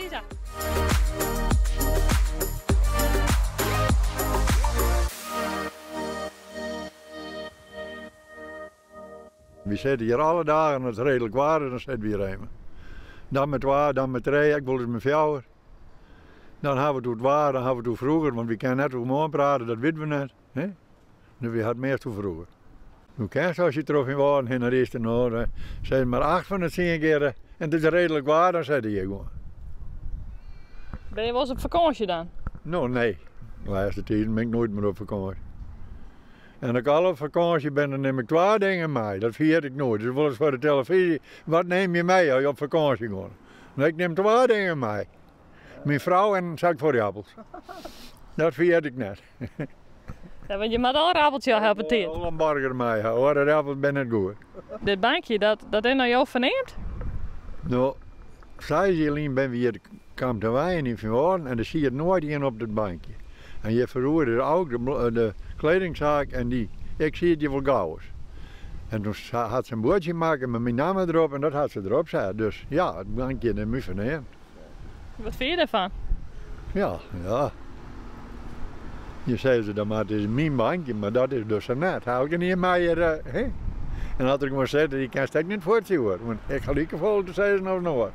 Lisa. Wy sitte hjir alle dagen as it reedlik waar is, dan sitte wy hjir even. Dan mei twa, dan mei trije, ek wolris mei fjouwer. Dan hawwe we it oer it waar, dan hawwe we it oer froeger, want wy kinne net oer moarn prate, dat witte we net. Hè? Dus wy ha it meast oer froeger. No kenst as je troch Feanwâlden hinne rydst en dan sis mar 8 fan de 10 kear en it is reedlik waar, dan sitte je gewoan. Binne je wolris op fakânsje dan? No nee, de lêste tiden bin ik noait mear op fakânsje. En as ik al op fakânsje bin, dan nim ik twa dingen mei. Dat ferjit ik noait. Dus wolris foar de telefyzje, wat neem je mei as je op fakânsje gean? No, ik nim twa dingen mei. Myn frou en in sak foar appels. Dat ferjit ik net. Ja, want je moatte al in rappeltsje ha op 'e tiid. Wol in burger mei ha, oare rappels binne net goed. Dit bankje, dat, dat is nei jo ferneamd? No, seis jier lyn bin we hjir kaam te wenjen yn Feanwâlden en der siet noait ien op dat bankje. En hjir foaroer is ook de, de kledingsaak en dy, ik siet hjir wol gauris. En toen hat se in buordsje makke mei myn namme derop en dat hat se derop set. Dus ja, it bankje is nei my ferneamd. Wat fyn je dêrfan? Ja, ja. Je sizze dan mar it is myn bankje, mar dat is dus sa net. Elkenien mei hjir, hè? En as er gewoan sit, dy kinst ek net fuortstjoere, want ik ha likefolle te sizzen as in oar.